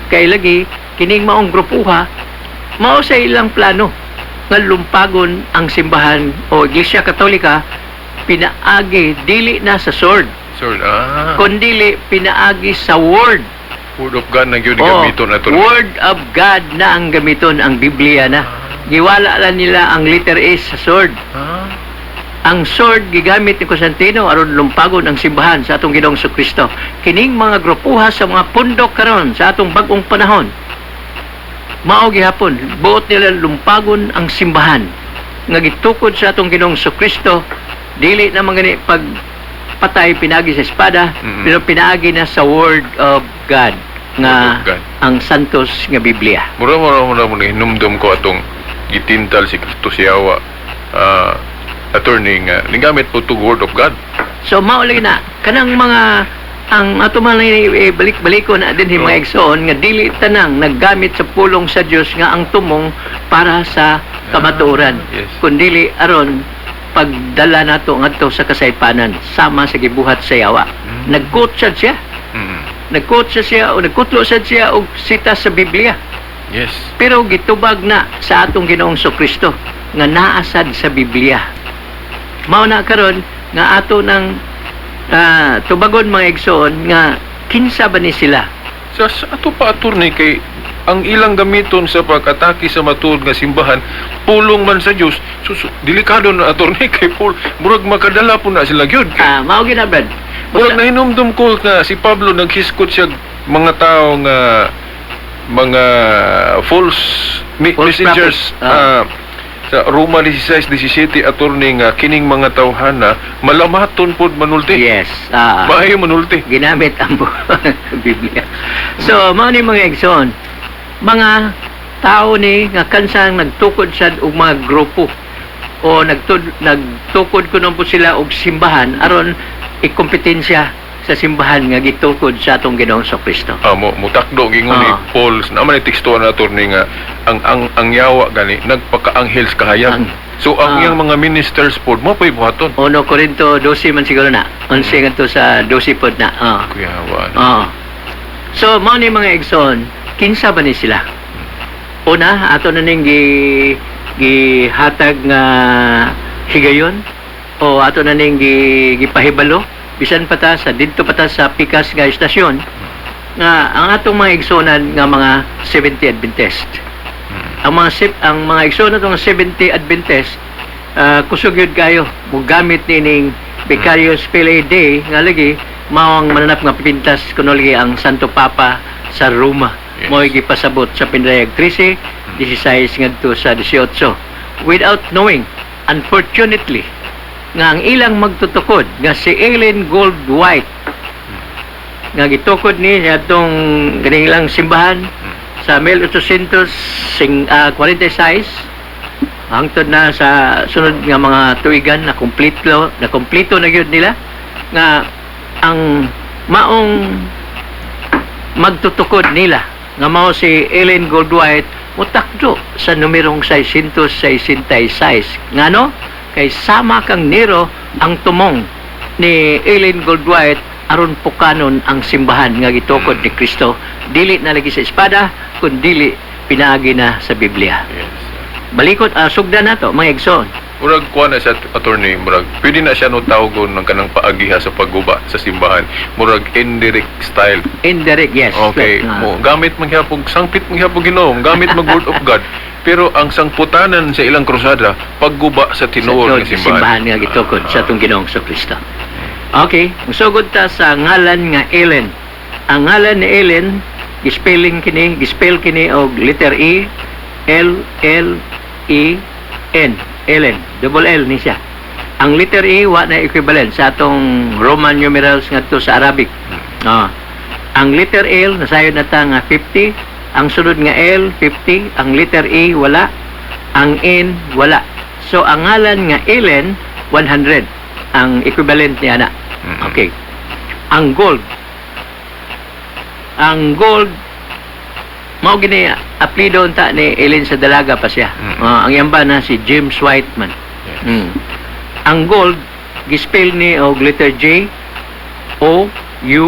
Kay lagi kining maong grupuha, mao sa ilang plano nga lumpagon ang simbahan o Iglesia Katolika pinaagi dili na sa sword Sword, kundili pinaagi sa word. Word of God na gyud Oh, gamiton na to. Word of God na ang gamiton, ang Biblia na. Giwala lang nila ang letter S sa sword. Ang sword gigamit ni Constantino aron lumpagon ang simbahan sa atong Ginoong Kristo. Kining mga grupuha sa mga pundok karon sa atong bag-ong panahon, mao gihapon buot nila lumpagon ang simbahan nga gitukod sa atong Ginoong Kristo, dili na man gani pag patay pinagi sa espada, pero pinaagi na sa Word of God nga Word of God. ang Santos nga Biblia. Mura mura mura mo hinumdum ko atong gitintal si Kristo siyawa. Attorney, nga nigamit po to Word of God. So mao lagi na kanang mga ang ato man lang balik-baliko na din mga igsoon nga dili tanang naggamit sa pulong sa Dios nga ang tumong para sa kamatuoran, kundili aron pagdala nato ngadto sa kasaypanan sama sa gibuhat sa yawa. Nag-quote sad siya. Nag-quote siya siya o nagkutlo sad siya og sita sa Biblia. Pero gitubag na sa atong Ginoong Kristo nga naasad sa Biblia. Mao na karon nga ato nang tubagon, mga igsoon, nga kinsa ba ni sila? Sa ato pa, attorney, kay ang ilang gamiton sa pag-atake sa matuod nga simbahan, pulong man sa Dios. So, delikado na, attorney, kay pul murag makadala po na sila gyud. Mao gyud na, Brad. Murag nahinumdum ko nga si Pablo naghiskot siya mga tao nga mga false False messengers prophet. Sa Roma 16:17, attorney, nga kining mga tawhana malamaton pod manulti. Yes. Maayo manulti. Ginamit ang Biblia. So, mao ni, mga igsoon, mga tao ni nga kansang nagtukod sad og mga grupo o nagtukod kuno po sila og simbahan aron ikompetensya sa simbahan nga gitukod sa atong Ginoong Kristo. Mo mutakdo gingon ni Paul naman ni teksto na, attorney, nga ang yawa gani nagpakaanghel sa kahayag. So ang iyang mga ministers pod mo pay buhaton. 1 Corinto 12 man siguro na. 11 ngadto sa 12 pod na. Kuyawa na. So, mao ni, mga igsoon, kinsa ba ni sila? Una, ato na ning gihatag nga higayon o ato na ning gipahibalo bisan pa ta sa didto pa ta sa pikas nga istasyon nga ang atong mga igsoonan nga mga 70 Adventist. Ang mga igsoon atong 70 Adventist, kusog yun kayo mogamit nining Vicarius Filii Dei nga lagi mao ang mananap nga pipintas kuno lagi ang Santo Papa sa Roma. Mo'y gipasabot sa Pindayag 13, 16 ngadto sa 18 without knowing, unfortunately, nga ang ilang magtutukod nga si Ellen Gould White nga gitukod ni atong ganing ilang simbahan sa 1846 hangtod na sa sunod nga mga tuigan na kumpleto na gyud nila nga ang maong magtutukod nila nga mao si Ellen Gould White mutakdo sa numerong 666. Ngano? Kay sama kang Nero ang tumong ni Ellen Gould White aron pukanon ang simbahan nga gitukod ni Kristo, dili na lagi sa espada kun dili pinaagi na sa Biblia. Balikot, sugdan nato, mga igsoon. Murag kuha na siya, attorney, murag pwede na siya no tawgon ng kanang paagiha sa pagguba sa simbahan. Murag indirect style. Indirect, yes. Okay, Like, mo gamit mangyapog sangpit mangyapog Ginoo, gamit mag Word of God. Pero ang sangputanan sa ilang krusada, pagguba sa tinuod sa nga simbahan. Simbahan nga gitukod sa atong Ginoong Kristo. Okay, musugod ta sa ngalan nga Ellen. Ang ngalan ni Ellen, gispelling kini, gispell kini og letter E L L E N. Ellen, double L ni siya. Ang letter E wa na equivalent sa atong Roman numerals ngadto sa Arabic. Ang letter L nasayod na ta nga 50, ang sunod nga L 50, ang letter E wala. Ang N, wala. So ang ngalan nga Ellen, 100 ang equivalent niya na. Okay. Ang gold. Ang gold mao gini apelyido unta ni Ellen sa dalaga pa siya. Ah, ang iyang na si James White man. Ang gold gispell ni og letter J O U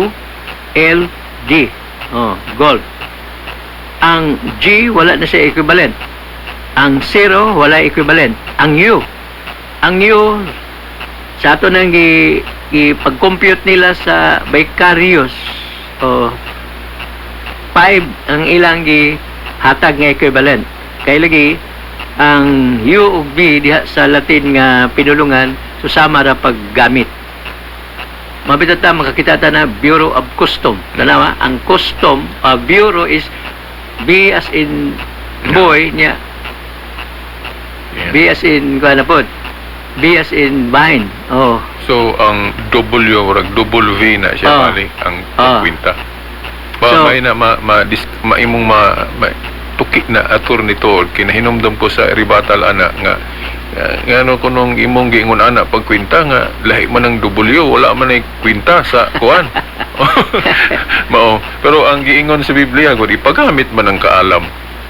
L D. Oh, gold. Ang G, wala na siya equivalent. Ang 0, wala equivalent. Ang U. Ang U sa ato nang gi pag-compute nila sa vicarious o 5 ang ilang gi hatag nga equivalent. Kay lagi ang U ug V diha sa Latin nga pinulungan susama ra paggamit. Mabita ta makakita ta na Bureau of Custom. Tanawa, ang custom bureau is B as in boy niya, B as in kuan na pod. B as in vine. Oh. So ang W, murag double V na siya bali ang kwinta. Ba may na ma, ma, dis, maimong ma tuki na, attorney, to kinahinumdum ko sa rebuttal ana nga ngano kunong imong giingon ana pagkwinta nga lahi man ang W, wala man ay kwinta sa kuan mao, pero ang giingon sa Biblia gud, ipagamit man ang kaalam.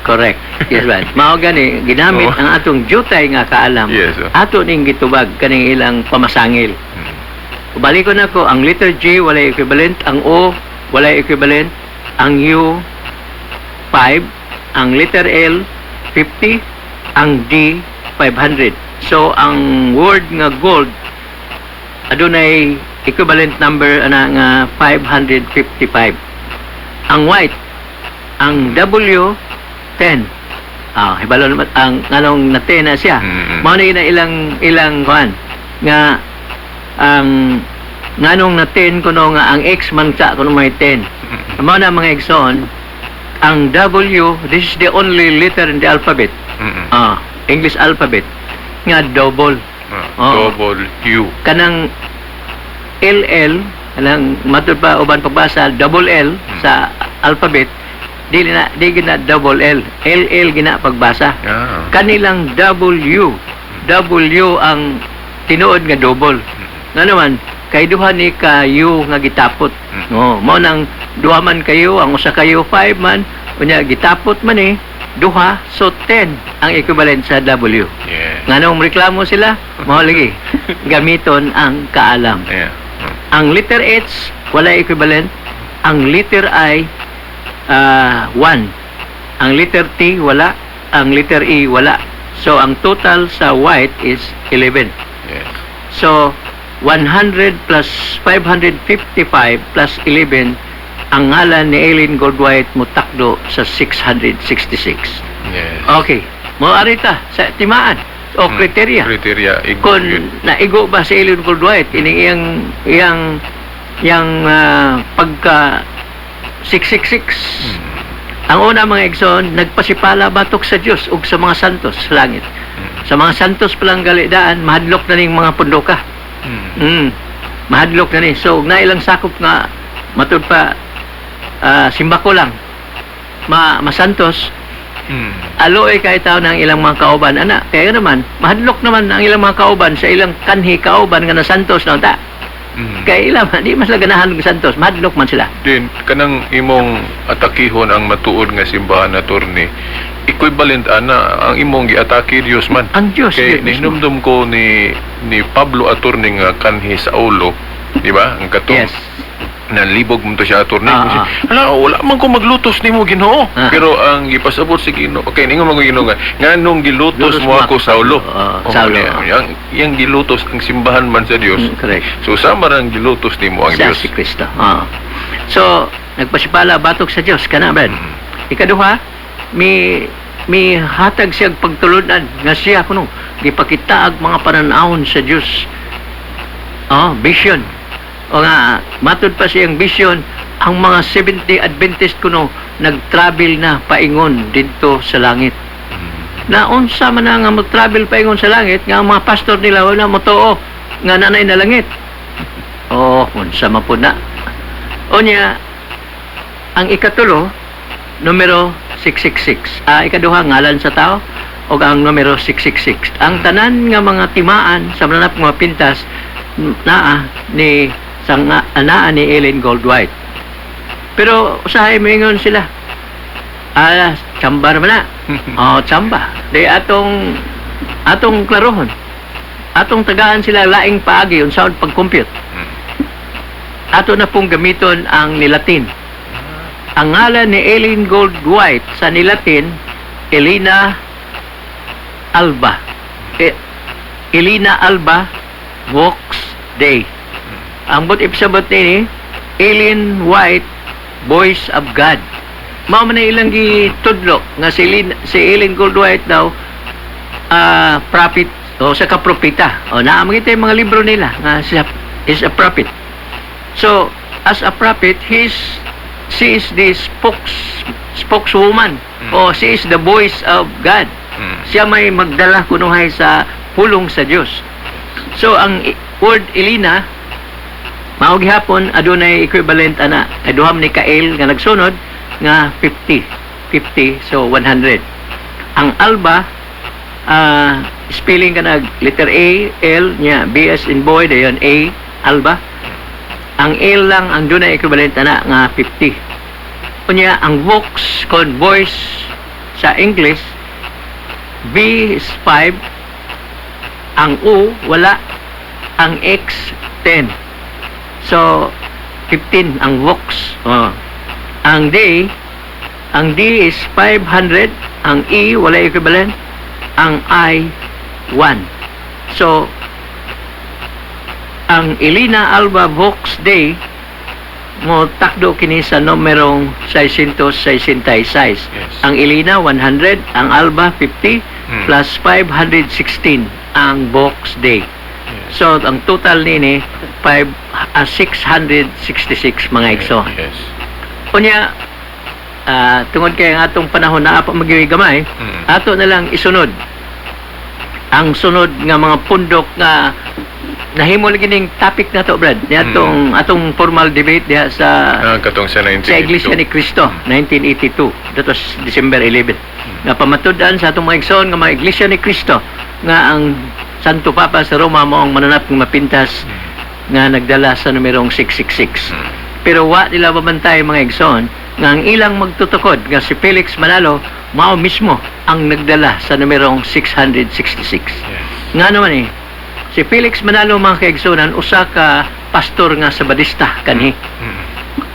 Correct. Yes, man. Mao gani ginamit ang atong jutay nga kaalam. Yes, oh. Ato ning gitubag kaning ilang pamasangil. Balikon nako, ang letter G wala equivalent, ang O wala equivalent, ang U 5, ang letter L 50, ang D 500. So ang word nga gold adunay equivalent number ana nga 555. Ang white, ang W 10. Ah, hibalo naman ang nganong na 10 na siya. Mao na ina ilang ilang kuan nga ang nganong na 10 kuno nga ang X man sa kuno may 10. Mao na, mga igsoon, ang W, this is the only letter in the alphabet. Ah, English alphabet nga double. Ah, Oo. double U. Kanang LL, kanang matud pa uban pagbasa double L sa alphabet, dili na di gina double L. LL gina pagbasa. Kanilang W, W ang tinuod nga double. Nga naman, kay duha ni ka U nga gitapot. No, mao nang duha man kayo, ang usa kayo 5 man, unya gitapot man eh duha, so 10 ang equivalent sa W. Nganong reklamo sila? Mao lagi. Gamiton ang kaalam. Ang letter H wala equivalent. Ang letter I, 1. Ang letter T wala, ang letter E wala. So ang total sa white is 11. So 100 plus 555 plus 11, ang ngalan ni Ellen Goldwhite mutakdo sa 666. Okay. Mo arita sa timaan o criteria. Criteria. Igo Kung yun. naigo ba si Ellen Goldwhite ini iyang iyang iyang pagka 666. Ang una, mga igsoon, nagpasipala batok sa Dios ug sa mga santos sa langit. Sa mga santos pa lang galidaan, mahadlok na ning mga pundoka. Mahadlok na ni. So, na ilang sakop nga matud pa simbako lang ma masantos, aloy kay tao ng ilang mga kauban ana, kaya naman mahadlok naman ang ilang mga kauban sa ilang kanhi kauban nga nasantos na unta. Kay ilang di mas ganahan og santos, mahadlok man sila. Din, kanang imong atakihon ang matuod nga simbahan na, attorney, equivalent ana ang imong giatake Dios man. Ang Dios Kay yun mismo. nihinumdum ko ni Pablo, attorney, nga kanhi sa ulo, di ba? Ang katong nalibog mo to siya, attorney. Ala, wala man ko maglutos nimo, Ginoo. Pero ang gipasabot si Ginoo, okay, ningon man ko Ginoo nga nganong gilutos Lutos mo ako sa ulo. Oo, sa ulo. Yang yang gilutos ang simbahan man sa Dios. Correct. So sama rang gilutos nimo ang Siya Dios. si Kristo. So nagpasipala batok sa Dios kana, Brad. Ikaduha, mi hatag siya og pagtulunan nga siya kuno gipakita ang mga pananawon sa Dios. Oh, vision. O nga matud pa siyang vision, ang mga Seventh-day Adventist kuno nag-travel na paingon didto sa langit. Na unsa man na nga mo-travel paingon sa langit nga ang mga pastor nila wala motuo nga nanay na langit? Oh, unsa man pud na. Unya, ang ikatulo, numero 666. Ah, ikaduha, ngalan sa tao. ug ang numero 666. Ang tanan nga mga timaan sa mananap nga mapintas naa ni sa naa ni Ellen Gould White. Pero usahay moingon sila. Ah, tsamba naman na. Oh, tsamba. Di atong klarohon. Atong tagaan sila laing paagi unsaon pag-compute. Ato na pong gamiton ang Nilatin. Ang ngalan ni Ellen Gould White sa Nilatin, Elena Alba. Elena Alba Vox Dei. Ang but ipsabot nini, Ellen White, Voice of God. Mao man na ilang gitudlo nga si Ellen Gould White daw prophet o sa kapropita. O naa man yung mga libro nila nga siya is a prophet. So, as a prophet, she is the spokeswoman o she is the voice of God. Siya may magdala kunuhay sa pulong sa Dios. So ang word Elena mao gihapon adunay equivalent ana kay duha man ni ka L nga nagsunod nga 50 50, so 100. Ang Alba, spelling ka nag letter A L nya B as in boy, dayon A, Alba. Ang L lang ang dunay equivalent ana nga 50. Unya ang vox kon voice sa English, V is 5, ang U wala, ang X 10, so 15 ang vox. Oh. Ang D is 500, ang E wala equivalent, ang I 1. So ang Elena Alba Vox Dei mo takdo kini sa numerong 666. Ang Elena 100, ang Alba 50 plus 516 ang Vox Dei. So ang total nini 5 666, mga igsoon. Unya tungod kay ang atong panahon naa pa magyuy gamay, ato na lang isunod ang sunod nga mga pundok nga nahimo lagi ning topic na to, Brad, ni atong formal debate diha sa Ah, katong sa 1982. sa Iglesia ni Cristo 1982. That was December 11, nga pamatud-an sa atong mga igsoon nga mga Iglesia ni Cristo nga ang Santo Papa sa Roma mo ang mananap ng mapintas nga nagdala sa numerong 666. Pero wa nila babantay, mga igsoon, nga ang ilang magtutukod nga si Felix Manalo mao mismo ang nagdala sa numerong 666. Nga naman eh, si Felix Manalo, mga kaigsunan, usa ka pastor nga Sabadista kanhi.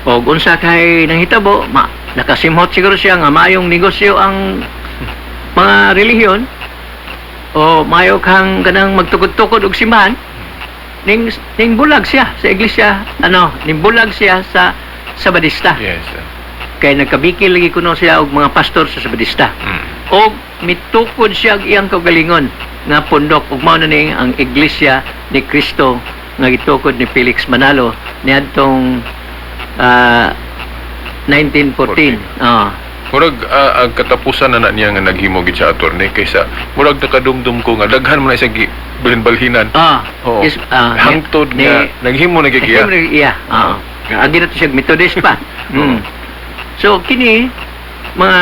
Og unsa kay nanghitabo, nakasimhot siguro siya nga maayong negosyo ang mga relihiyon o maayo kang kanang magtukod-tukod og simbahan, ning bulag siya sa iglesia, ano, ning bulag siya sa Sabadista kay nagkabikil lagi kuno siya og mga pastor sa Sabadista og mitukod siya og iyang kaugalingon nga pundok, ug mao na ning ang Iglesia ni Cristo nga gitukod ni Felix Manalo niadtong 1914. Oh. Murag ang katapusan na na niya nga naghimo gid siya, attorney, kaysa murag nakadumdum ko nga daghan mo na siya gi balhin-balhinan. Yes, Hangtod nga naghimo na gid Naghimo na iya. Oo. Agi na to siya Methodist pa. So kini mga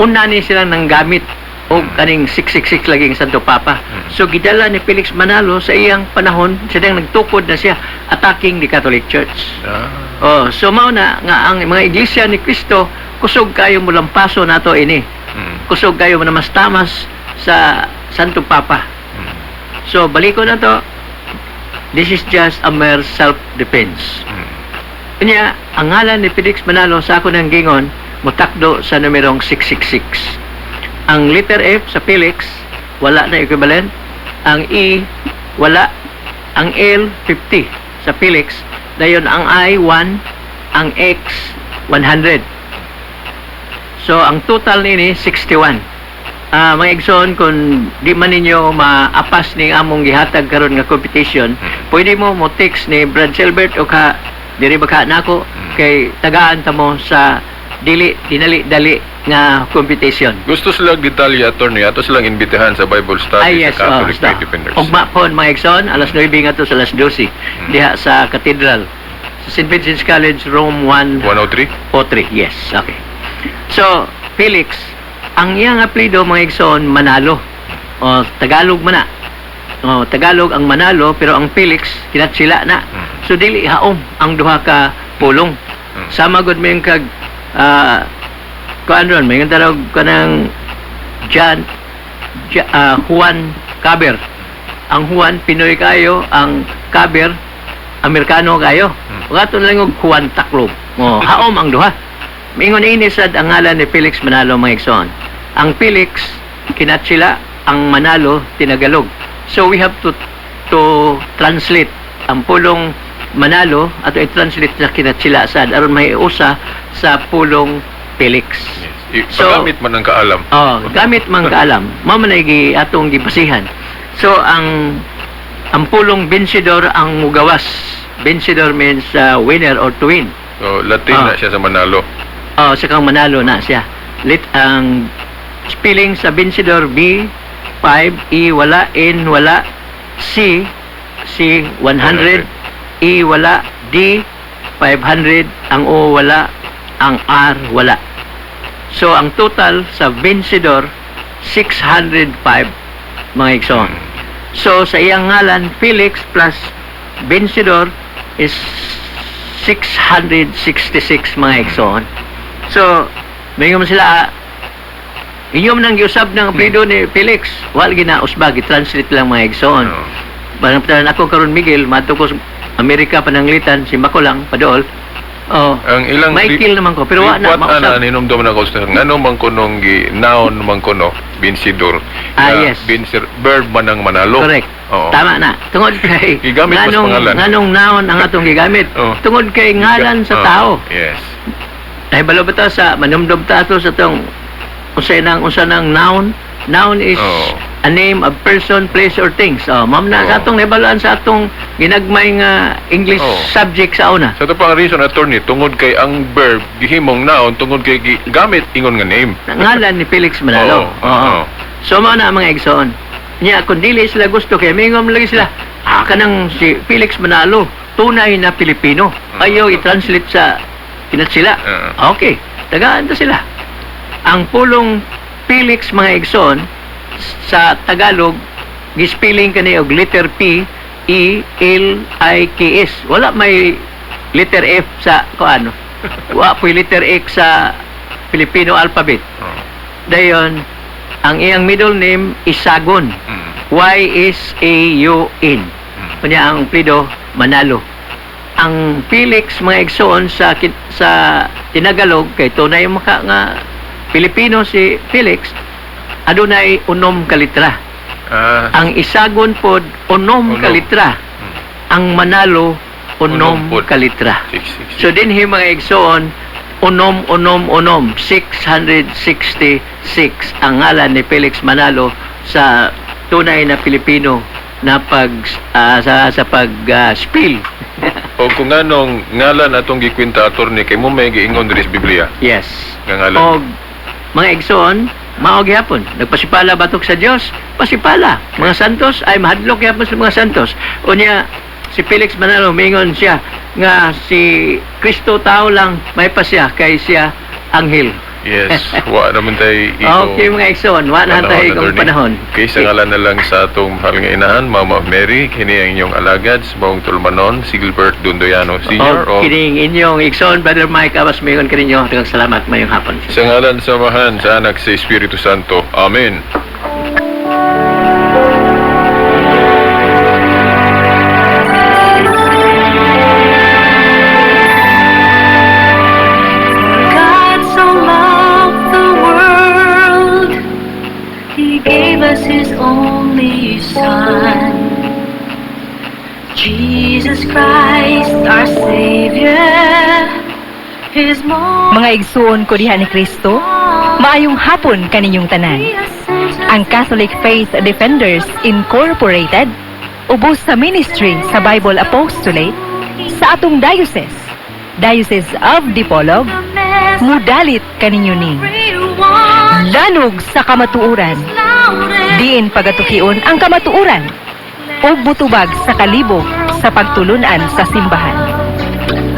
una ni silang nanggamit og kaning 666 laging Santo Papa. So gidala ni Felix Manalo sa iyang panahon, siya nagtukod na siya attacking the Catholic Church. Oh, so mao na nga ang mga Iglesia ni Cristo kusog kayo mulampaso nato ini. Kusog kayo manamas-tamas sa Santo Papa. So baliko na to. This is just a mere self-defense. Kanya, ang ngalan ni Felix Manalo sa ako ng gingon, mutakdo sa numerong 666. Ang letter F sa Felix, wala na equivalent. Ang E, wala. Ang L, 50 sa Felix. Dayon ang I, 1. Ang X, 100. So, ang total nini, 61. Mga igsoon, kung di man ninyo maapas ni among gihatag karon nga competition, pwede mo mo text ni Brad Silbert o ka diri ba ka nako kay tagaan ta mo sa dili dinali dali nga competition. Gusto sila detalye, attorney, ato silang imbitahan sa Bible study Ay yes, sa Catholic oh, Faith Defenders. Ugma po, mga igsoon, alas 9 nga to sa alas 12 diha sa Cathedral sa St. Vincent's College, room 1 103? 03. Yes, okay. So, Felix, Ang iyang apelyido, mga igsoon, Manalo. O, Tagalog man na. O, Tagalog ang Manalo, pero ang Felix, kinatsila na. So, dili haom ang duha ka pulong. Sama gud mo yung kag, kuan ron, may tarog kanang John, Juan Caber. Ang Juan, Pinoy kayo, ang Caber, Amerikano kayo. Kato na lang og Juan Taklob. O, haom ang duha. Mingon ini sad ang ngalan ni Felix Manalo, mga igsoon. Ang Felix, kinatsila, ang Manalo, tinagalog. So we have to translate ang pulong Manalo ato i-translate sa kinatsila sad aron may usa sa pulong Felix. Yes. So- Pagamit man ang kaalam. Oh, gamit man kaalam. Mao man ay atong gibasihan. So ang pulong vencedor ang mugawas. Vencedor means winner or to win. So, Latin na siya sa Manalo. Oh, sa kang Manalo na siya. Lit ang spelling sa vencedor, B 5 E wala, N wala, C C 100, E wala, D 500, ang O wala, ang R wala. So ang total sa vencedor, 605, mga igsoon. So sa iyang ngalan Felix plus vencedor is 666, mga igsoon. So may man sila, inyo man ang giusab ng apelyido ni Felix. Wal gina usba, gi-translate lang, mga igsoon. Oo. Parang tanan ako karon, Miguel, madto ko sa Amerika pananglitan, si ko lang padool. Oh, Ang ilang Michael naman ko, pero wa na Report ana mausab. ninumdum na ko sa ngano man kunong gi noun man kuno vencedor. Ah, yes. Vencer verb man ang Manalo. Correct. Oo. Tama na. Tungod kay Gigamit mas nganong, pangalan. nganong noun ang atong gigamit? Oo. Tungod kay ngalan sa Oo. tao. Yes. Dahil balo ba ta sa manumdum ta ato sa tong usa nang noun? Noun is Oo. A name of person, place or things. Oh, ma'am na Oo. sa atong nahibaluan sa atong ginagmay nga English Oo. subject sa una. Sa ito pang reason, attorney, tungod kay ang verb gihimong noun tungod kay gamit ingon nga name. Ngalan ni Felix Manalo. Oo. Oo. So mao na ang mga igsoon. Nya kung dili sila gusto kay mingom lagi sila. Ah, kanang si Felix Manalo, tunay na Pilipino. Ayaw i-translate sa kinatsila. Oo. Okay, tagaan ta sila. Ang pulong Felix, mga igsoon, sa Tagalog gispelling kani og letter P E L I K S. Wala may letter F sa kuano. Wa po'y letter X sa Filipino alphabet. Oo. Dayon, ang iyang middle name is Sagun. Y S A U N. Kunya ang apelyido Manalo. Ang Felix, mga igsoon, sa Tinagalog kay tunay maka nga Pilipino si Felix, adunay 6 ka litra. Ang Isagon pod 6 6. ka litra. Ang Manalo 6 6 pod. ka litra. Six, six, So dinhi, mga igsoon, 6 6 6, 666 ang ngalan ni Felix Manalo sa tunay na Pilipino na pag sa pag spill. O kung anong ngalan atong gikwenta, attorney, kay mo may giingon diri sa Biblia nga ngalan. Og mga igsoon, mao gihapon. Nagpasipala batok sa Dios, pasipala. Mga santos ay mahadlok gihapon sa mga santos. Unya si Felix Manalo mingon siya nga si Kristo tao lang, may pa siya kay siya anghel. Yes, wa naman tay iko. Okay, mga igsoon, wa na tayo ikong attorney. panahon. Okay, sa ngalan na lang sa atong mahal nga inahan, Mama Mary, kini ang inyong alagad, sa maong tulumanon, si Gilbert Dundoyano Sr. O, O, kining inyong igsoon, Brother Mike Abbas, mingon kaninyo. Daghang salamat, mayong hapon. Sa ngalan sa Amahan, sa Anak, sa Espiritu Santo. Amen. God so loved the world, He gave us His only Son, Jesus Christ, our Savior. His most Mga igsuon ko diha ni Kristo, maayong hapon kaninyong tanan. Ang Catholic Faith Defenders Incorporated, ubos sa ministry sa Bible Apostolate sa atong diocese, Diocese of Dipolog, mudalit kaninyo ning Lanog sa Kamatuoran. Diin pagatukion ang kamatuoran ug mutubag sa kalibog sa pagtulunan sa simbahan.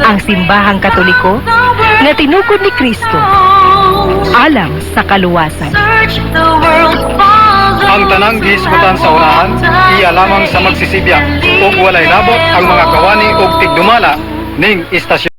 Ang simbahang Katoliko nga tinukod ni Kristo. Alang sa kaluwasan. Search the world, follow Ang tanang gihisgutan sa unahan, iya lamang sa magsisibya ug walay labot ang mga kawani ug tigdumala ning istasyon.